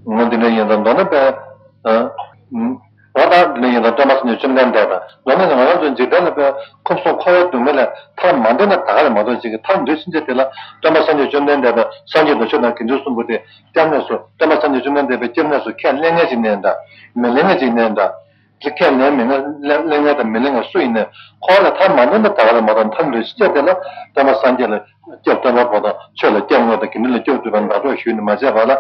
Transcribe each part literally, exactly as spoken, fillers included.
ངོ་འདི་འདྲ་ཡིན་ཙང་མདོར་ན་པས། ཨ། ཨ། འོ་ད་འདི་འདྲ་ཡིན་ཙང་སྟོན་པ་སངས་རྒྱས་བཅོམ་ལྡན་འདས་དང་མདོར་ན་ང་རང་ཚོ་འཇིག་རྟེན་ལ་པས་ཁམས་གསུམ་འཁོར་བའི་སྡུག་བསྔལ་ལས་ཐར་མ་འདོད་ན་ད་ག་ལ་མ་འདོད་ཅིག་གི་ཐར་འདོད་ཕྱིན་ཆད་དེ་ལ་སྟོན་པ་སངས་རྒྱས་བཅོམ་ལྡན་འདས་དང་སངས་རྒྱས་དང་ཆོས་དང་དགེ་འདུན་གསུམ་པོ་དེ་སྐྱབས་གནས་སུ་སྟོན་པ་སངས་རྒྱས་བཅོམ་ལྡན་འདས་པའི་སྐྱབས་གནས་སུ་ཁས་ལེན་མཁན་ཅིག་ནའང་འདྲ། མི་ལེན་མཁན་ཅིག་ནའང་འདྲ། དེ་ཁས་ལེན་མི་ལེན་ལེན་མཁན་དང་མི་ལེན་མཁན་སུ་ཡིན་ནའང་འཁོར་བ་ལས་ཐར་མ་འདོད་ན་ད་ག་ལ་མ་ཐར་ཐར་འདོད་ཕྱིན་ཆད་དེ་ལ་སྟོན་པ་སངས་རྒྱས་ལ་སྐྱབས་སྟོན་པ་པོ་དང་ཆོས་ལ་སྐྱབས་དངོས་དང་དགེ་འདུན་ལ་སྐྱབས་སྒྲུབ་པ་ཟླ་གྲོགས་ཞུས་ནས་མ་བྱས་པ་ལ་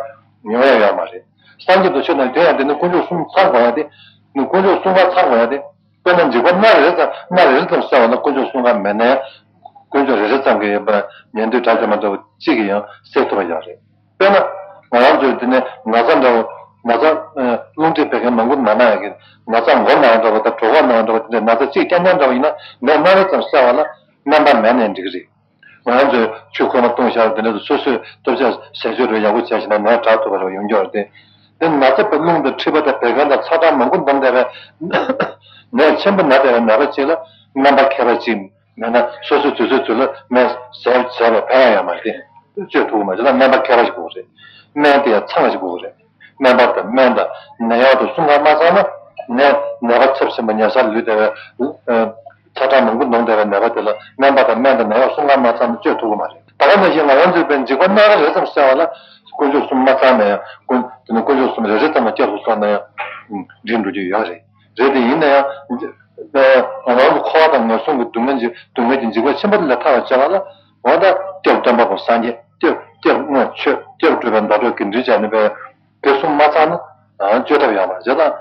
ཡོང་ཡ་ཡོད་མ་རེད། སངས་རྒྱས་དང་ཆོས་དང་དེ་ཡང་དེ་ནི་དཀོན་མཆོག་གསུམ་ཚང་དགོས་ཡ་དེ། ནི་དཀོན་མཆོག་གསུམ་ཀ་ཚང་དགོས་ཡ་དེ། དཔེར་ན་འཇིགས་པ་སྣ་རེ་རེ་ཙམ་སྣ་རེ་རེ་ཙམ་བསལ་བ་ན་དཀོན་མཆོག་གསུམ་ཀ་མེད་ནའང་། དཀོན་མཆོག་རེ་རེ་ཙམ་གྱིས་ཡོད་པ་ཉན་ཐོས་དགྲ་བཅོམ་པ་འདྲ་བོ་གཅིག་གིས་ཡང་སེལ་ཐུབ་པ་ཡོད་རེད། དཔེར་ན། ང་རང་ཚོའི་འདི་ནས་ན་ཚ་འདྲ་བོ། ན་ཚ། ཨ། རླུང་མཁྲིས་བད་ཀན་མང་པོ་ན་ན་ཡང་གི། ན་ཚ་མགོ་ན་ཡང་འདྲ་བོ་དང་གྲོད་ཁོག་ན་ཡང་འདྲ་བོ་དེ་འདྲའི་ན་ཚ་གཅིག་རྐྱང་རྐྱང་འདྲ་བོ་ཡིན་ན་ནད་སྣ་རེ་ཙམ་བསལ་བ་ལ་སྨན་པ་མེད་ནའང་འགྲིག་གི་རེད། ང་རང་ཚོས་ཆུ་ཁོལ་མ་བཏུང་བཞག་དེ་འདྲ་དུ་སོ་སོས་ལྟོ་ཆས་ཟས་སྤྱོད་རེ་ཡག་པོ་བྱས་ཤིང་ན་ནད་དྲག་ཐུབ་པ་རེ་ཡོང་རྒྱུ་རེད་དེ། དེ་ན་ཚ་བའི་རླུང་དང་མཁྲིས་པ་དང་བད་ཀན་དང་ཚ་གྲང་མང་པོ་འདོམས་བསྡད་པའི་ནད་ཆེན་པོ་ན་བསྡད་པའི་ནད་པ་ཅིག་ལ་སྨན་པ་མཁས་པ་ཅིག་མེད་ན་སོ་སོའི་དུས་ཚོད་དུས་ལ་སྨན་ཟས་བཟས་པའི་ཕན་ཡ་ཡོད་མ་རེད། བཅོས་ཐུབ་ཀྱི་མ་རེད། ད་སྨན་པ་མཁས་པ་ཞིག་དགོས་རེད། སྨན་དེ་ཡང་ཚང་བ་ཞིག་དགོས་རེད། སྨན་པ་དང་སྨན་དང་ནད་གཡོག་དང་གསུམ་ཀ་མ་ཚང་ན་ནད་ནད་པ་ཚབས་ཆེན་པོ་ཉལ་སར་ལུས་བསྡད་པའི་ཚ་གྲང་མང་པོ་གནོང་བསྡད་པའི་ནད་པ་དེ་ལ་སྨན་པ་དང་སྨན་དང་ནད་གཡོག་གསུམ་ཀ་མ་ཚང་ན་བཅོས་ཐུབ་ཀྱི་མ་རེད། ད་ག་ནང་བཞིན་ང་རང་ཚོའི་བའི་འཇིགས་པ་སྣ་རེ་རེ་ཙམ་བསལ་བ་ལ་དཀོན་མཆོག་གསུམ་མ་ཚང་ན་ཡང་དཀོན་དེ་ནི་དཀོན་མཆོག་གསུམ་རེ་རེ་ཙམ་ལ་སྐྱབས་སུ་སོང་ན་ཡང་འགྲིག་འགྲོ་རྒྱུ་ཡོད་རེད། རེད་དེ་ཡིན་ན་ཡང་ང་རང་ཚོ་འཁོར་བ་དང་ངན་སོང་གི་སྡུག་བསྔལ་གྱི་སྡུག་བསྔལ་གྱི་འཇིགས་པ་ཆེན་པོ་དེ་ལས་ཐར་བར་བྱ་བ་ལ་འོ་ད་སྐྱབས་སྟོན་པ་པོ་སངས་རྒྱས་སྐྱབས་སྐྱབས་དངོས་ཆོས་སྐྱབས་སྒྲུབ་པའི་ཟླ་གྲོགས་དགེ་འདུན་བྱས་ནས་པའི་དེ་གསུམ་མ་ཚང་ན་བཅོས་ཐབས་ཡོད་མ་རེད། བྱས་ཙང་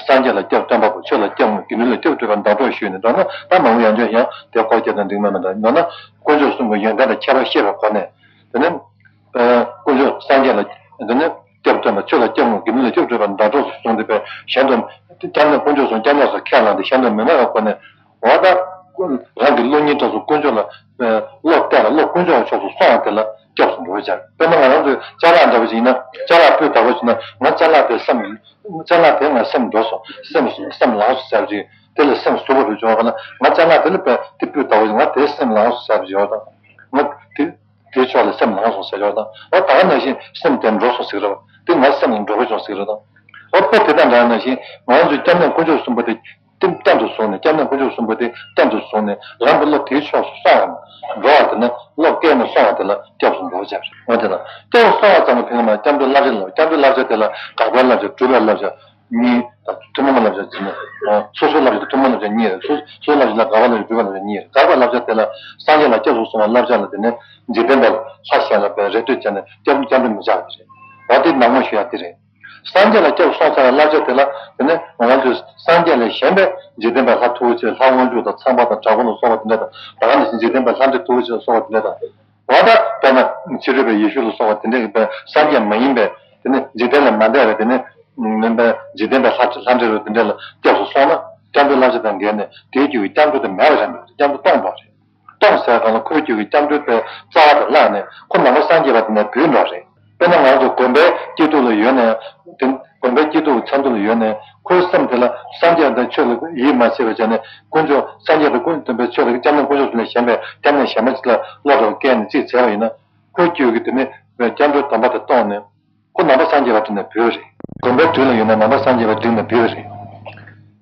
སངས་རྒྱས་ལ་སྐྱབས་སྟོན་པ་པོ་ཆོས་ལ་སྐྱབས་དངོས་དགེ་འདུན་ལ་སྐྱབས་སྒྲུབ་པའི་ཟླ་གྲོགས་ཞུས་ནས་འགྲོ་ན་ད་མང་པོ་ཡང་བསྐྱར་ཡང་དེ་སྐོར་སྐྱེལ་དང་འགྲིག་མེད་མ་འདྲ་མདོར་ན་དཀོན་མཆོག་གསུམ་གྱི་ཡོན་ཏན་དང་ཁྱད་པར་ཤེས་པའི་སྒོ་ནས་དེ་ནི། དཀོན་མཆོག་སངས་རྒྱས་ལ་དེ་ནི་སྐྱབས་སྟོན་པ་ཆོས་ལ་སྐྱབས་དངོས་དགེ་འདུན་ལ་སྐྱབས་སྒྲུབ་པའི་ཟླ་གྲོགས་སུ་བཟུང་སྟེ་པའི་གཞན་དུ་སྐྱབས་གནས་དཀོན་མཆོག་གསུམ་སྐྱབས་གནས་སུ་ཁས་བླངས་ཏེ་གཞན་དུ་མི་སྨྲ་བའི་སྒོ་ནས་འོ་ད་རང་གི་བློ་སྙིང་ཁྲག་གསུམ་དཀོན་མཆོག་ལ་བློ་གཏད་ལ་བློ་དཀོན་མཆོག་གི་ཕྱོགས་སུ་སོང་བ་དེ་ལ་སྐྱབས་སུ་འགྲོ་བྱ། དཔེར་ན་ང་རང་ཚོའི་ཅ་ལག་འདྲ་བོ་ཞིག་ཡིན་ན་ཅ་ལག་སྤུས་དག་པོ་ཞིག་ན་ང་ཅ་ལག་དེ་བསམ་ཅ་ལག་དེ་ང་སེམས་འགྲོ་སོང་སེམས་སེམས་ལངས་སོང་ཟེར་བ་ཅིག་དེ་ལ་སེམས་གཟུགས་པོ་རུ་བྱུང་བ་ན་ང་ཅ་ལག་དེ་ལ་བས་དེ་སྤུས་དག་པོ་ཞིག་ང་དེ་སེམས་ལངས་སོང་ཟེར་བ་ཅིག་ཡོད་དང་ང་དེ། དེའི་ཕྱོགས་ལ་སེམས་ལངས་སོང་ཟེར་ཡོད་དང་། འོ་ད་ག་ནང་བཞིན་སེམས་དེ་འགྲོ་སོང་ཟེར་གི་རེད་བ། དེ་ང་སེམས་ལ་འགྲོ་གི་བྱུང་ཟེར་གི་རེད་དང་། འོ་དཔེ་དེ་དང་འདྲ་ནང་བཞིན་ང་ཚོའི་སྐྱབས་གནས་དཀོན་མཆོག་གསུམ་པོ་དེ་བསྟན་བསྟན་དུ་བཟུང་ནས་སྐྱབས་གནས་དཀོན་མཆོག་གསུམ་པོ་དེ་བསྟན་དུ་བཟུང་ནས་རང་གི་བློ་དེའི་ཕྱོགས་སུ་སོང་ཡང་འགྲོ་བ་དེ་ནི་བློ་སྐྱེས་ནས་སོང་བ་དེ་ལ་སྐྱབས་སུ་འགྲོ་བྱ་རེད། འོ་དེ་ལ་སྐྱབས་སུ་སོང་བ་ཙམ་གྱིས་ཕན་གྱི་མ་སྐྱབས་འགྲོའི་བསླབ་བྱ་ལ་སྐྱབས་འགྲོའི་བསླབ་བྱ་དེ་ལ་དགག་པའི་བསླབ་བྱ་སྒྲུབ་པའི་བསླབ་བྱ། གཉིས་དང་ཐུན་མོང་གི་བསླབ་བྱ་འཛིན་ནས། སོ་སོའི་བསླབ་བྱ་དང་ཐུན་མོང་བསླབ་བྱ་གཉིས་རེད། སོ་སོའི་བསླབ་བྱ་ལ་དགག་པ་བསླབ་བྱ་སྒྲུབ་པའི་བསླབ་བྱ་གཉིས་རེད། དགག་པའི་བསླབ་བྱ་དེ་ལ་སངས་རྒྱས་ལ་སྐྱབས་སུ་སོང་བའི་བསླབ་བྱ་ལ་དེ་ནས་འཇིག་རྟེན་པའི་ལྷ་གཞན་ལ་བས་རེ་ལྟོས་བྱས་ནས་སྐྱབས་སྐྱབས་འགྲོ་མི་བྱ་བ་དེ་རེད། འོ་དེ་ནག་མོ་ཞུ་ཡ་དེ་རེད། སངས་རྒྱས་ལ་སྐྱབས་སུ་སོང་ཚར་བའི་བསླབ་བྱ་དེ་ལ་དེ་ནས་ང་རང་ཚོས་སངས་རྒྱས་ལས་གཞན་པའི་འཇིག་རྟེན་པའི་ལྷ་མཐུ་བོ་ཆེ་ལྷ་དབང་ཕྱུག་དང་ཚངས་པ་དང་དྲག་པོ་ལ་སོགས་པ་དེ་འདྲ་དང་ད་ག་ནང་བཞིན་འཇིག་རྟེན་པའི་ལྷ་འདྲེ་མཐུ་བོ་ཆེ་ལ་སོགས་པ་དེ་འདྲ་དང་། འོ་ད་དཔེར་ན་ཕྱི་རོལ་པའི་ཡེ་ཤུ་ལ་སོགས་པ་དེ་འདྲ་གི་པའི་སངས་རྒྱས་མ་ཡིན་པའི་དེ་ནི་འཇིག་རྟེན་ལས་མ་འདས་པའི་དེ་ནི་མིན་པའི་འཇིག་རྟེན་པའི་ལྷ་ལྷ་འདྲེ་རུ་དེ་འདྲ་ལ་སྐྱབས་སུ་སོང་ན་སྐྱབས་འགྲོའི་བསླབ་བྱ་དང་འགལ་ནས་དེའི་རྒྱུད་ཀྱི་སྐྱབས་འགྲོ་དེ་མེད་པ་རེད་འགྲོ་རེད། སྐྱབས་འགྲོ་སྟོངས་འགྲོ་རེད། སྟོངས་ཟེར་གང་ལ་ཁོའི་རྒྱུད་ཀྱི་སྐྱབས་འགྲོའི་པའི་རྩ་བ་དེ་བརླག་ནས་ཁོ་ནང་པ་སངས་རྒྱས་པ་དེ་ནས་བུད་འགྲོ་རེད། དཔེར་ན་ང་ཚོ་དགོན་པའི་སྐྱིད་སྡུག་ལ་ཡོད་ནས་དེ་དགོན་པའི་སྐྱིད་སྡུག་གི་མཚན་ཐོག་ལ་ཡོད་ནས་ཁོའི་སེམས་དེ་ལ་སངས་རྒྱས་དང་ཆོས་ལ་ཡིད་མ་ཆེས་པ་བྱས་ནས་དཀོན་མཆོག་སངས་རྒྱས་དང་ཀུན་སྟོན་པའི་ཆོས་ལ་སྐྱབས་གནས་དཀོན་མཆོག་གསུམ་ལས་གཞན་པའི་སྐྱབས་གནས་གཞན་པ་ཅིག་ལ་བློ་དང་བཀལ་ནས་ཅིག་བྱས་པ་ཡིན་ན་ཁོའི་རྒྱུད་ཀྱི་དེ་ནི་སྐྱབས་འགྲོའི་སྡོམ་པ་དེ་སྟོངས་ནས་ཁོ་ནང་པ་སངས་རྒྱས་པ་འགྲིག་ནས་བུད་པ་རེད། དགོན་པའི་དུས་ལ་ཡོད་ན་ནང་པ་སངས་རྒྱས་པ་འགྲིག་ནས་བུད་པ་རེད།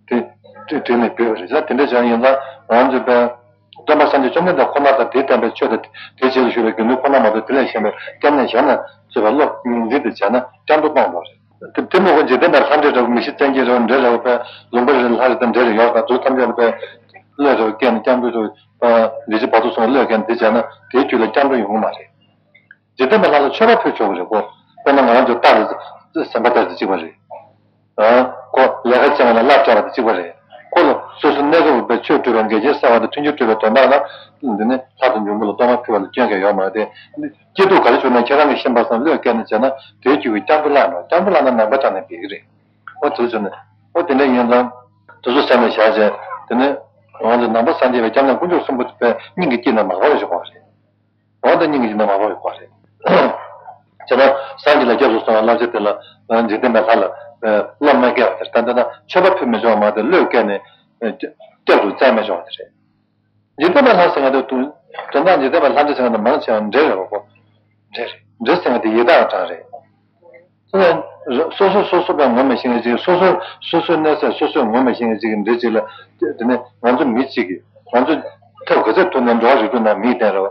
དེ་དེ་འགྲིག་ནས་བུད་པ་རེད། ད་དེ་འདྲ་བྱས་ཡིན་ཙང་ང་ཚོས་པའི་སྟོན་པ་སངས་རྒྱས་བཅོམ་ལྡན་འདས་ཁོ་ན་དང་དེས་བསྟན་པའི་ཆོས་དང་དེའི་རྗེས་ལ་ཞུགས་པའི་དགེ་འདུན་ཁོ་ན་མ་གཏོགས་དེ་ལས་གཞན་པའི་སྐྱབས་གནས་གཞན་ལ་བརྩོན་པའི་བློ་ངོས་འཛིན་དེ་བྱས་ན་སྐྱབས་འགྲོ་སྟོངས་འགྲོ་རེད། དེ་དེ་མ་གཏོགས་འཇིག་རྟེན་པའི་ལྷ་འདྲེ་རེད་མི་ཤི་བཙན་གྱི་རེད་འདྲེ་རེད་པའི་ལུང་པ་རེ་ལྷ་རེ་དང་འདྲེ་རེ་ཡོད་པ་དུ་ཐམས་ཅད་ལ་པའི་བློས་རེ་བཀལ་ནས་སྐྱབས་འགྲོ་རེ་བ་ལི་ཅི་བ་དུ་སོང་བློས་བཀལ་ནས་དེ་བྱས་ན་དེའི་རྒྱུད་ལ་སྐྱབས་འགྲོ་ཡོང་གི་མ་རེད། འཇིག་རྟེན་པའི་ལྷ་ལ་མཆོད་པ་ཕུལ་ཆོག་གི་རེད་གོ། དཔེར་ན་ང་རང་ཚོ་རྟ་རེད་ཟམ་པ་རྟ་རེད་གཅིག་པ་རེད། ཨ། ཁོ་ལས་ཀ་བྱེད་པ་ལ་གླ་སྤྲད་པ་དང་གཅིག་པ་རེད། ཁོ་ལ་སོ་སོ་གནས་སྐབས་པའི་ཆོས་སྒྲུབ་པའི་འགལ་རྐྱེན་བསལ་བ་དང་མཐུན་འགྱུར་སྒྲུབ་པའི་དོན་དག་ལ། འདི་ནི་ལྷ་དང་འབྱུང་པོ་ལ་གཏོར་མ་ཕུལ་བ་ལ་སྐྱོན་གང་ཡོད་མ་རེད་དེ། སྐྱིད་སྡུག་ག་རེ་བྱུང་ན་ཁྱེད་རང་གི་ཤེས་པ་སང་བློས་བཀལ་ནས་བྱས་ན་དེའི་རྒྱུད་ཀྱི་སྐྱབས་འགྲོ་བརླག་འགྲོ། སྐྱབས་འགྲོ་བརླག་ན་ནང་པ་དྲག་ནས་འབད་ཀྱི་རེད། ཨོ་དེ་ཚོ་ནི། ཨོ་དེ་འདྲ་ཡིན་ཙང་། དེ་ཚོ་སེམས་ལ་བཞག་བྱས། དེ་ནི། ང་ཚོ་ནང་པ་སངས་རྒྱས་པའི་སྐྱབས་གནས་དཀོན་མཆོག་གསུམ་པོ་དེ་སྙིང་གི་དཀྱིལ་ནས་མ་གོ་བ་ཞིག་གོ་བ་རེད། འོ་ད་སྙིང་གི་ཡིན་ན་མ་འོངས་པའི་སྐོར་རེད། བྱས་ན་སངས་རྒྱས་ལ་སྐྱབས་སུ་སོང་བ་བསླབ་བྱ་དེ་ལ་འཇིག་རྟེན་པའི་ལྷ་ལ་བློ་མ་བཀལ་བ་དེ་ལྟ་ན་མཆོད་པ་ཕུལ་མི་ཆོག་མ་དེ་བློས་བཀལ་ནས་སྐྱབས་སུ་བཙལ་མི་ཆོག་པ་དེ་རེད། འཇིག་རྟེན་པའི་ལྷ་ཟེར་ང་དེ་དུ་དོན་དག་འཇིག་རྟེན་པའི་ལྷ་འདྲེ་ཟེར་ང་དེ་མང་ཆེ་བ་འདྲེ་རེད་བ་གོ། འདྲེ་རེད། འདྲེ་ཟེར་ང་དེ་ཡི་དྭགས་གྲངས་རེད། སོ་སོ་སོ་སོ་པས་ངོ་མ་ཤེས་མཁན་ཅིག་སོ་སོ་སོ་སོའི་གནས་ཚད་སོ་སོས་ངོ་མ་ཤེས་མཁན་ཅིག་གི་འདྲ་ཅིག་ལ། དེ་ནས་ང་ཚོ་མི་གཅིག་གིས་ང་ཚོ་ཐབས་ག་ཚད་ཐུབ་ནས་འགྲོ་བ་རིགས་དྲུག་ནང་མིའི་རྟེན་རེད་བ།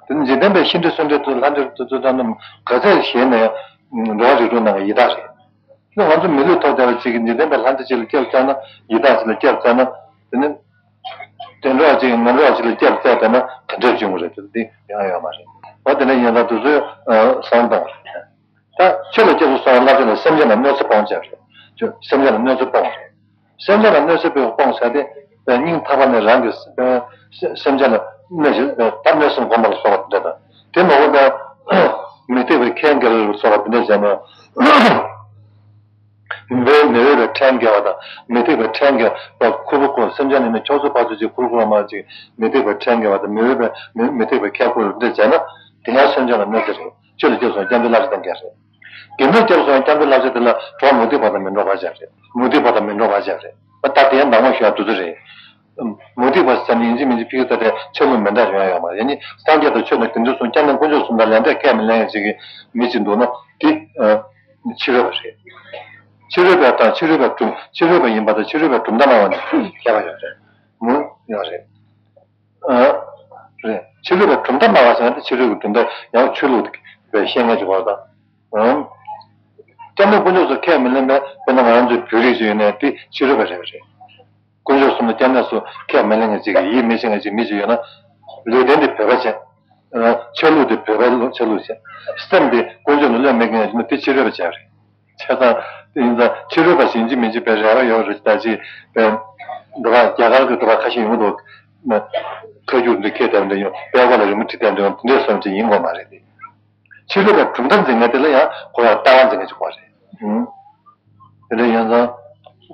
དེ་ནི་འཇིག་རྟེན་པའི་ཤིང་འབྲས་གསོན་འབྲས་དུ་ལྷ་འབྲས་དུ་ཚོ་ལྟ་ན་ག་ཚད་བཞེས་ནས་འགྲོ་བ་རིགས་དྲུག་ནང་གི་ཡི་དྭགས་རེད། ང་ཚོ་མི་ལུས་ཐོབ་བསྡད་པ་གཅིག་གིས་འཇིག་རྟེན་པའི་ལྷ་འདྲེ་གཅིག་ལ་སྐྱབས་བཅག་ན་ཡི་དྭགས་གཅིག་ལ་སྐྱབས་བཅག་ན་དེ་ནི་དེ་འགྲོ་བ་གཅིག་གིས་ང་འགྲོ་བ་གཅིག་ལ་སྐྱབས་བཅག་བསྡད་ན་ག་འདྲ་བྱུང་གི་རེད་དེ་འདི་ཡང་ཡོད་མ་རེད། འོ་དེ་ནས་ཡིན་ཙང་དུས་ཚོད་བཟང་བཏང་རེད། ད་ཆོས་ལ་སྐྱབས་སུ་སོང་བ་ལབ་ཀྱི་ན་སེམས་ཅན་ལ་གནོད་འཚེ་སྤོང་བྱ་རེད། ཆོས་སེམས་ཅན་ལ་གནོད་འཚེ་སྤོང་རེད། སེམས་ཅན་ལ་གནོད་འཚེ་སྤོང་ཟེར་ཏེ་སྙིང་ཐག་པ་ནས་རང་གི་སེམས་ཅན་ལ་གནོད་བྱེད་ད་གནོད་སེམས་སྒོམ་པ་ལ་སོགས་པ་དེ་འདྲ་དང་དེ་མ་འོངས་པའི་མི་ཐེག་པའི་ཁས་འགེལ་བ་ལ་སོགས་པ་དེ་འདྲ་བྱས་ན། མི་འོས་མི་འོས་པའི་ཁྲལ་འགེལ་བ་དང་མི་ཐེག་པའི་ཁྲལ་འགེལ་བ་ཁུར་པོ་ཁུར་སེམས་ཅན་ནི་ཁྱོད་ཚོ་ཕར་ཚུར་ཅིག་ཁུར་ཁུར་མ་ཅིག་མི་ཐེག་པའི་ཁྲལ་འགེལ་བ་དང་མི་འོས་པའི་མི་མི་ཐེག་པའི་ཁས་ཁུར་འདི་བྱས་ན་དེ་ཡང་སེམས་ཅན་ལ་གནོད་འཚེ་རེད། ཆོས་ལ་སྐྱབས་སོང་སྐྱབས་འདི་བླ་ཆེ་དང་འགལ་རེད། དགེ་འདུན་སྐྱབས་སོང་སྐྱབས་འདི་བླ་ཆེ་དེ་ལ་གྲོགས་མུ་སྟེགས་པ་དང་མི་འགྲོགས་པ་བྱ་རེད། མུ་སྟེགས་པ་དང་མི་འགྲོགས་པ་བྱ་རེད། ད་དེ་ཡང་མདང་དགོང་ཞུ་ཡག་དུས་ཚོད་རེད། མུ་སྟེགས་པ་ཟེར་ནས་ཡིན་གཅིག་མིན་གཅིག་ཕ་གི་ད་ལྟའི་ཆོས་ལུགས་མི་འདྲ་ཡོང་ཡོད་མ་རེད། ཡིན་ནི་སངས་རྒྱས་དང་ཆོས་དང་དགེ་འདུན་གསུམ་སྐྱབས་གནས་དཀོན་མཆོག་གསུམ་དང་ལས་འབྲས་ཁས་མི་ལེན་ཡག་ཅིག་གི་མི་གཅིག་འདུག་ན་དེ། ཕྱི་རོལ་པ་རེད། ཕྱི་རོལ་པ་དང་ཕྱི་རོལ་པ་གྲུབ་ཕྱི་རོལ་པ་ཡིན་པ་དང་ཕྱི་རོལ་པ་གྲུབ་མཐའ་སྨྲ་བ་ནི་ཁྱད་པར་ཡོད་རེད། མོ་ཡོད་རེད། ཨ། རེད། ཕྱི་རོལ་པ་གྲུབ་མཐའ་སྨྲ་བ་ཟེར་ན་དེ་ཕྱི་རོལ་གྱི་གྲུབ་མཐའ་ཡང་ཆོས་ལུགས་པའི་བཤད་མཁན་གྱི་བར་དང་། ཨང་། སྐྱབས་གནས་དཀོན་མཆོག་གསུམ་ཁས་མི་ལེན་པའི་དཔེར་ན་ང་རང་ཚོའི་བོད་རིགས་ཤིག་ཡོད་ནའི་དེ་ཕྱི་རོལ་པ་རེད་པ་རེད། དཀོན་མཆོག་གསུམ་ལ་སྐྱབས་གནས་སུ་ཁས་མི་ལེན་མཁན་ཅིག་གིས་ཡིད་མི་ཆེས་མཁན་ཅིག་མི་ཅིག་ཡོད་ན། ལུས་རྟེན་དེ་བོད་པ་བྱས། ཆ་ལུགས་དེ་བོད་པའི་ལུགས་ཆ་ལུགས་བྱས། སེམས་དེ་དཀོན་མཆོག་ལ་བློས་མི་འགེལ་ཡང་དེ་ཕྱི་རོལ་པ་བྱས་རེད། བྱས་ཙང་དེ་ཡིན་ཙང་ཕྱི་རོལ་པ་ཞིག་ཡིན་གཅིག་མིན་གཅིག་པའི་རེ་བ་ཡོད་རེད་ད་ཅི་པའི་འགྲོ་བ་རྒྱ་གར་གྱི་འགྲོ་བ་ཁ་ཤས་ཡོང་གི་འདུག་ཁ་རྒྱུག་འདི་ཁྱེད་དེ་འདྲ་ཡོང་པད་ཁ་ལ་རི་མོ་བྲིས་དེ་འདྲ་ཡོང་དེ་འདྲའི་བསམ་ཅིག་ཡིན་དགོས་མ་རེད་དེ། ཕྱི་རོལ་པའི་གྲུབ་མཐའ་འཛིན་མཁན་དེ་ལ་ཡང་ཁོ་ཡང་ལྟ་བ་འཛིན་མཁན་ཅིག་དགོས་རེད། དེ་འདྲ་ཡིན་ཙང་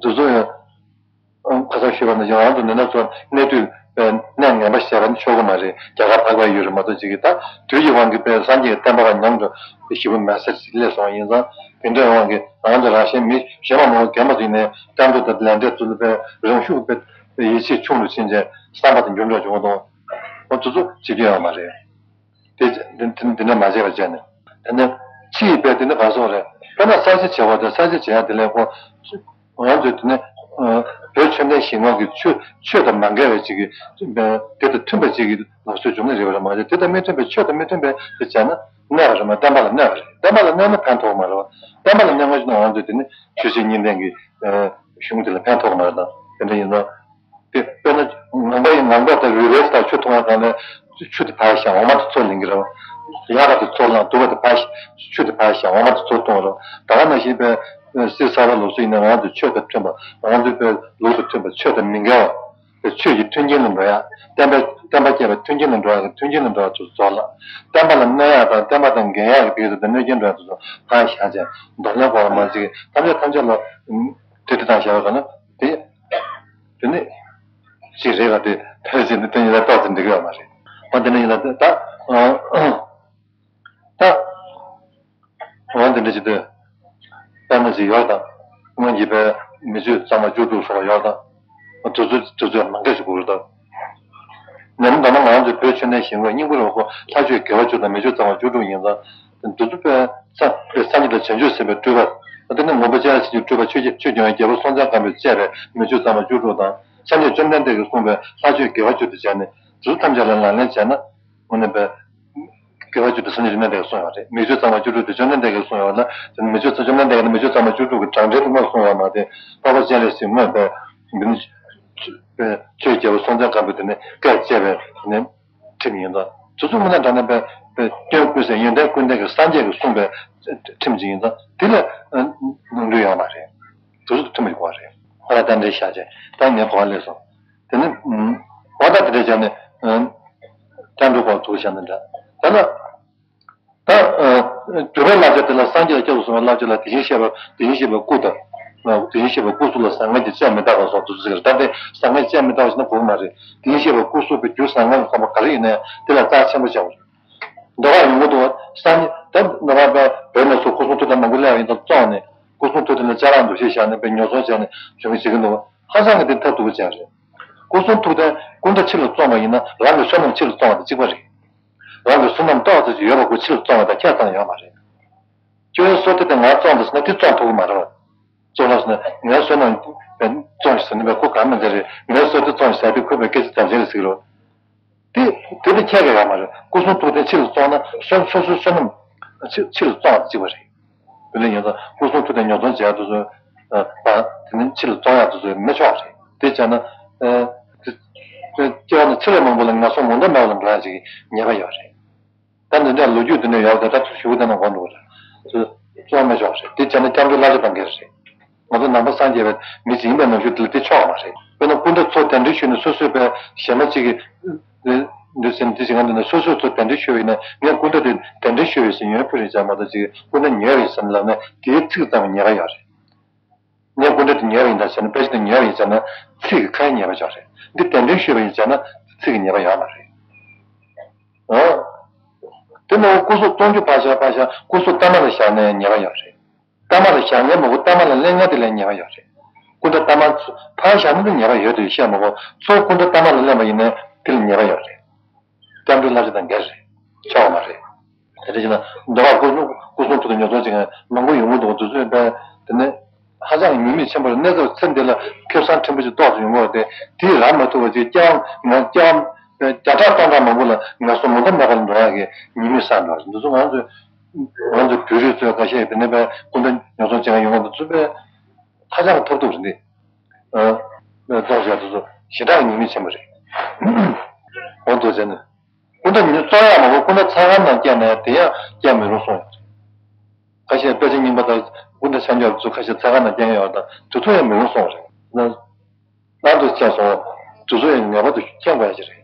དེ་ཚོ་ཡང་། ཁ་སང་ཞུས་པ་ནང་བཞིན་རང་དུ་ནད་ན་ཚོར་གནས་དུས་གནས་ངན་པ་བྱས་པ་ནི་ཆོག་གི་མ་རེད། རྒྱ་གར་འཕགས་པའི་ཡུལ་རེད་མ་གཏོགས་ཅིག་གིས་ད་དུས་ཀྱི་དབང་གིས་དཔེ་སངས་རྒྱས་ཀྱི་བསྟན་པ་ལ་ཉམས་འགྲོ་ཞེ་པོ་མེད་ས་ཞིག་སླེབས་སོང་ཡིན་ཙང་དེ་འདྲའི་དབང་གིས་རང་དང་རང་གཞན་མི་གཞན་མ་མང་པོ་རྒན་པ་ཚོ་ཡིན་ནའི་བསྟན་འགྲོ་དང་ལས་འབྲས་ཚུལ་དཔེ་རང་ཤུགས་དཔེ་ཡིད་ཆེས་ཆུང་རུ་ཕྱིན་ཆད་བསམ་པ་དང་འགྱུར་འགྲོ་བྱུང་བ་དང་འོ་དེ་ཚོ་བྱེད་རྒྱུ་ཡོད་མ་རེད། དེ་དེ་དེ་འདྲ་མ་བྱས་པ་བྱས་ནས་དེ་ནས་ཕྱི་ཡི་དཔེ་དེ་ནི་ག་སོགས་རེད། དཔེར་ན་གསར་བརྗེ་བྱེད་པ་དང་གསར་བརྗེ་བྱེད་ཡ་དེ་ལས་ཁོ་ང་ཚོས་དེ་ནི་བོད་ཆོས་ལྡན་ཞིང་ཁམས་ཀྱི་ཆོས་ཆོས་དང་མ་འགལ་བའི་ཅིག་གི་དེ་དང་མཐུན་པ་ཅིག་གི་ལུགས་སྲོལ་བྱུང་ནི་རེད་པ་རེད་མ་རེད། དེ་དང་མི་མཐུན་པའི་ཆོས་དང་མི་མཐུན་པའི་དེ་བྱས་ན་གནོད་པ་རེད་མ་བསྟན་པ་ལ་གནོད་པ་རེད། བསྟན་པ་ལ་གནོད་ན་ཕན་ཐོགས་མ་རེད་པ། བསྟན་པ་ལ་གནོད་ངོ་ཞིག་ན་ང་ཚོས་དེ་ནི་ཆོས་སྲིད་གཉིས་ལྡན་གྱི་གཞུང་དེ་ལ་ཕན་ཐོགས་མ་རེད་དང་དེ་འདྲ་ཡིན་ཙང་། དེ་དཔེར་ན་ངང་པ་ཡིན་ངང་པ་དང་རུས་སྦལ་དང་ཆུ་འཐུང་བ་གང་ལས་ཆུ་དེ་ཕར་བཞག་འོ་མ་དེ་ཚུར་ལེན་གྱི་རེད། ཡག་ག་དེ་ཚུར་བླངས་དུ་བ་དེ་ཕར་བཞག་ཆུ་དེ་ཕར་བཞག་འོ་མ་དེ་ཚུར་གཏོང་རོགས། ད་ག་ནང་བཞིན་པའི་སྲིད་གསར་བ་ལུགས་སྲོལ་ཡིན་ན་ང་ཚོ་ཆོས་དང་མཐུན་པ་ང་ཚོའི་པའི་ལུགས་དང་མཐུན་པ་ཆོས་དང་མི་འགལ་བ། ཆོས་ཀྱི་མཐུན་རྐྱེན་ལ་འགྲོ་ཡ། བསྟན་པ་བསྟན་པ་སྐྱེས་པའི་མཐུན་རྐྱེན་ལ་འགྲོ་ཡ་གི་མཐུན་རྐྱེན་ལ་འགྲོ་ཡ་དེ་ཚོ་རྫོགས་ལ། བསྟན་པ་ལ་གནོད་ཡ་དང་བསྟན་པ་དང་འགལ་ཡ་གི་དེ་ཚོ་དེ་གནོད་རྐྱེན་འགྲོ་ཡ་དེ་ཚོ་ཕར་བཞག་བྱས་འདོར་ལེན་སྐོར་ལ་མ་ཟིག་ཐམས་ཅད་ཐམས་ཅད་ལ་དེ་དེ་དང་བཞག་པ་ག་ན་དེ། དེ་ནི་ཅི་རེད་ལ་དེ་ཕལ་ཆེར་འདི་དོན་ཡིན་ལ་ཏོག་ཙམ་འགྲིག་གི་ཡོད་མ་རེད། འོ་དེ་འདྲ་ཡིན་ལ་དེ་ད་ད་འོ་དེ་འདྲ་ཅི་དེ་དཔེར་ན་ཅིག་ཡོད་དང་སྔོན་གྱི་པའི་མི་ཆོས་གཙང་མ་བཅུ་དྲུག་སོགས་ཡོད་དང་དུས་ཚོད་དུས་ཚོད་མང་པོ་ཞིག་འགོར་དང་ནམ་ད་ནང་ང་ཚོའི་བོད་ཆོས་ལྡན་ཞིང་ཁམས་སྙིང་པོ་རུ་ཁོ་ལྷ་ཆོས་དགེ་བ་བཅུ་དང་མི་ཆོས་གཙང་མ་བཅུ་དྲུག་ཡིན་ཙང་དུས་ཚོད་པའི་ས་པའི་སངས་རྒྱས་དང་བྱང་ཆུབ་སེམས་དཔའི་སྤྲུལ་པ། དེ་ནི་མགོན་པོ་ལྕགས་ཡང་ཆེན་གྱི་སྤྲུལ་པ་ཆོས་ཀྱི་ཆོས་སྐྱོང་བའི་རྒྱལ་པོ་སྲོང་བཙན་སྒམ་པོས་བཅས་པའི་མི་ཆོས་གཙང་མ་བཅུ་དྲུག་དང་སངས་རྒྱས་བཅོམ་ལྡན་འདས་ཀྱིས་གསུངས་པའི་ལྷ་ཆོས་དགེ་བ་བཅུ་དེ་སྦྱར་ནས་དེ་ཚོ་ཐམས་ཅད་ལ་ལག་ལེན་བྱས་ན་དངོས་གནས་པའི་དགེ་བ་བཅུ་དེ་སངས་རྒྱས་བཅོམ་ལྡན་འདས་ཀྱིས་གསུངས་ཡོད་རེད། མི་ཆོས་གཙང་མ་བཅུ་དྲུག་དེ་བཅོམ་ལྡན་འདས་ཀྱིས་གསུངས་ཡོད་ལ་དེ་ནི་མི་ཆོས་བཅོམ་ལྡན་འདས་ཀྱིས་མི་ཆོས་གཙང་མ་བཅུ་དྲུག་གི་གྲངས་འདྲེན་དུ་མ་གསུངས་ཡོད་མ་རེད། འཕགས་པ་སྤྱན་རས་གཟིགས་དངོས་པའི་འདི་ནི་ཆོས་རྒྱལ་པོ་སྲོང་བཙན་སྒམ་པོས་དེ་ནི་བཀས་བཅད་པའི་དེ་ནི་ཁྲིམས་ཡིན་ཙང་དེ་ཚོ་དངོས་གནས་དྲང་གནས་པའི་པའི་སྐྱོན་ཀུན་ཟད་ཡོན་ཏན་ཀུན་ལྡན་གྱི་སངས་རྒྱས་ཀྱིས་གསུངས་པའི་ཁྲིམས་ཅིག་ཡིན་ཙང་དེ་ལ་ནོར་འཁྲུལ་ཡོད་མ་རེད། དེ་ཚོ་ཁྲིམས་ཀྱི་སྐོར་རེད། ཧ་ལ་ད་འདྲའི་བཞག་བྱས་ད་ངས་གོ་བ་ལེན་སོང་། དེ་ནི་འོ་ད་དེ་འདྲ་བྱས་ནས་སྐྱབས་འགྲོ་སྐོར་ཚུར་བཞག་ན་འདྲ་ད་ལ། ད། གྲུབ་པའི་བསླབ་བྱ་དེ་ལ་སངས་རྒྱས་ལ་སྐྱབས་སུ་སོང་བའི་བསླབ་བྱ་ལ་དེ་བཞིན་གཤེགས་པ་དེ་བཞིན་གཤེགས་པའི་སྐུ་དང་། དེ་བཞིན་གཤེགས་པའི་སྐུ་གཟུགས་ལ་བཟང་ངན་གྱི་ཚད་མི་རྟག་པ་སོགས་དུ་ཟེར་ད་དེ་བཟང་ངན་ཚད་མི་རྟག་པ་ཞིག་ན་གོ་གི་མ་རེད། དེ་བཞིན་གཤེགས་པའི་སྐུ་གཟུགས་པའི་རྒྱུ་བཟང་ངན་བསམ་པ་ག་རེ་ཡིན་ན་ཡང་དེ་ལ་རྩ་ཆེན་པོ་ཆགས་པ་རེད། འདི་བ་ཡོང་གི་འདུག་བ་སངས་རྒྱས་ད་ནི་བ་བོད་ནས་སུ་སྐུ་གསུང་ཐུགས་དམ་མང་པོ་སླེབས་པ་ཡིན་ཙང་བཙོང་ནས་སྐུ་གསུང་ཐུགས་དམ་ལ་ཅ་ལག་འདུ་ཤེས་བཞག་ནས་པའི་ཉོ་ཚོང་བྱས་ནས་བྱུང་གི་བྱེད་ཀྱི་འདུག་བ་ཧ་ཅང་གི་དེ་ཐབས་སྡུག་པོ་ཅན་རེད། སྐུ་གསུང་ཐུགས་དམ་སྐུ་འདྲ་ཕྱི་ལ་བཙོང་བ་ཡིན་ན་རང་གི་བསོད་ནམས་ཕྱི་ལ་བཙོང་བ་དང་གཅིག་པ་རེད། རང་གི་བསོད་ནམས་ཏོག་ཙམ་ཅིག་ཡོད་པ་ཁོ་ཕྱི་ལ་བཙོང་བ་དང་ཁྱད་ཙམ་ཡོད་མ་རེད། ཁྱོད་སོ་ཐར་དེ་ང་བཙོང་དང་ཟེར་ན་དེ་བཙོང་ཐུབ་ཀྱི་མ་རེད། བཙོང་ལབ་ཟེར་ན་ངའི་བསོད་ནམས་བཙོང་ཞིག་ཟེར་ནས་པས་ཁོ་གང་མི་འདྲ་རེད། ངའི་སོ་ཐར་བཙོང་ཞིག་ཟེར་དུས་ཁོས་པའི་སྐད་ཆ་ཙམ་ཞིག་རེད་ཟེར་གི་རེད། དེ་དེ་ལས་ཁྱད་ཀྱང་ཡོད་མ་རེད། སྐུ་གསུང་ཐུགས་རྟེན་ཕྱི་ལ་བཙོང་ན་སོ་སོ་སོའི་བསོད་ནམས་ཕྱི་ཕྱི་ལ་བཙོང་བ་གཅིག་པ་རེད། དེ་ལས་ཉོ་ཚོང་སྐུ་གསུང་ཐུགས་རྟེན་ཉོ་ཚོང་བྱེད་ཡག་དེ་ཚོ་ཨ་དེ་ནི་ཕྱི་ལ་བཙོང་ཡག་དེ་ཚོ་མི་ཆོག་རེད། དེ་བྱས་ན་ཨ་དེ་དེ་སྐྱེ་བ་ནི་ཚེ་ལས་མང་པོ་ལ་ངན་སོང་མུ་མཐའ་མེད་པ་ལ་འགྲོ་ཡག་ཅིག་ཉེས་པ་ཡོད་རེད། ད་འདི་འདྲ་ལོ་རྒྱུས་འདི་འདྲ་ཡོད་པ་དེ་ད་ཚོ་ཞུ་བ་དེ་ནང་གོ་འགྲོ་གི་རེད། ཚོ་བཙོང་མི་ཆོག་རེད། དེ་བྱས་ན་སྐྱབས་འགྲོའི་བསླབ་བྱ་དང་འགལ་རེད། ང་ཚོ་ནང་པ་སངས་རྒྱས་པའི་མི་ཅིག་ཡིན་པའི་ནང་བཞིན་དེ་ལ་དེ་ཆོག་མ་རེད། དཔེར་ན་སྐུ་འདྲ་ཚོ་གདན་འདྲེན་ཞུས་ནས་སོ་སོའི་པའི་གཞས་མ་གཅིག་གིས་འདུག་ཟེར་ནས་དེ་ཞིག་ང་འདི་ནས་སོ་སོའི་ཚོ་གདན་འདྲེན་ཞུས་པ་ཡིན་ན་ངས་སྐུ་འདྲ་དེ་གདན་འདྲེན་ཞུས་པ་ཡིན་ཟེར་ཡོན་ཕུལ་རེད་ཅག་མ་གཏོགས་ཅིག་སྐུ་འདྲ་ཉོས་པ་ཡིན་ཟེར་ནས་ལབ་ནས་དེའི་ཚིག་ཙམ་ཉེས་པ་ཡོད་རེད། ངས་སྐུ་འདྲ་དེ་ཉོས་པ་ཡིན་ད་ཟེར་ན་དཔེ་ཆ་དེ་ཉོས་པ་ཡིན་ཟེར་ན་ཚིག་གི་ཁ་ཉེས་པ་ཆགས་རེད། འདི་གདན་འདྲེན་ཞུས་པ་ཡིན་ཟེར་ན་ཚིག་གི་ཉེས་པ་ཡོད་མ་རེད། ཨ། དེ་ནས་སྐུ་གཟུགས་སྟོང་རྒྱུ་ཕར་བཞག་ཕར་བཞག་སྐུ་གཟུགས་གཏའ་མ་ལ་བཞག་ནས་ཉེས་པ་ཡོད་རེད། གཏའ་མ་ལ་བཞག་མཁན་མང་པོ་གཏའ་མ་ལ་ལེན་མཁན་དེ་ལ་ཉེས་པ་ཡོད་རེད། སྐུ་འདྲ་གཏའ་མ་ཚུ་ཕར་བཞག་ན་དེ་ཉེས་པ་ཡོད་དེ་བཤད་མ་གོ་ཚོ་སྐུ་འདྲ་གཏའ་མ་ལ་ལེན་པ་ཡིན་ན་དེ་ལ་ཉེས་པ་ཡོད་རེད། སྐྱབས་འགྲོའི་བསླབ་བྱ་དང་འགལ་རེད། ཆོག་མ་རེད། དེ་འདྲ་བྱས་ན་འདི་བར་སྐུ་གསུང་སྐུ་གསུང་ཐུགས་རྟེན་ཉོ་ཚོང་བྱེད་མཁན་མང་པོ་ཡོང་གི་འདུག་དེ་ཚོས་དཔེ་དེ་ནི་ཧ་ཅང་གི་ཉེས་དམིགས་ཆེན་པོ་རེད། གནས་སྐབས་ཚེ་འདི་ལ་ཁེ་བཟང་ཕྲན་བུ་ཅིག་ཏོག་ཙམ་ཡོང་གི་རེད་དེ་དེ་རག་མ་ཐུབ་པ་ཅིག་སྐྱབས་ང་སྐྱབས་བརྒྱ་ཕྲག་སྟོང་ཕྲག་མང་པོ་ལ་ངན་སོང་མུ་མཐའ་མེད་པ་ལ་འགྲོ་ཡག་གི་ཉེས་དམིགས་བསགས་འགྲོ་བ་རེད། འདི་ཚོ་ང་ཚོས་ང་ཚོ་བོད་རིགས་ཚོས་ཁ་ཤས་དེ་ནས་དཔེ་སྐུ་འདྲ་ཉོ་ཚོང་བྱེད་མཁན་ཡོང་གི་འདུག་ཚུལ་དཔེ་ཧ་ཅང་གི་ཐབས་སྡུག་རེད་འདི། ཨ། ཏོག་ཙམ་དེ་ཚོ་ཞེ་དྲག་ཉེས་དམིགས་ཆེན་པོ་རེད། འོ་འདུག་བྱས་ནས། སྐུ་འདྲ་ཉོ་བཙོང་ཡག་མང་པོ་སྐུ་འདྲ་ཚ་ཁང་ནང་བསྐྱལ་ནས་དེ་ཡང་བསྐྱལ་མི་རུང་གསུངས་ཡོད་རེད། ཁ་ཤས་དཔེ་ཆ་རྙིང་པ་དང་སྐུ་འདྲ་ཆ་འཇོག་ཚོ་ཁ་ཤས་ཚ་ཁང་ནང་བསྐྱལ་ཡོད་དང་དེ་ཚོ་ཡང་མི་རུང་གསུངས་རེད། ན་ལྟར་དུ་བྱས་སོང་དེ་ཚོ་ཡང་ངེས་པར་དུ་མཁྱེན་དགོས་ཡ་ཞིག་རེད།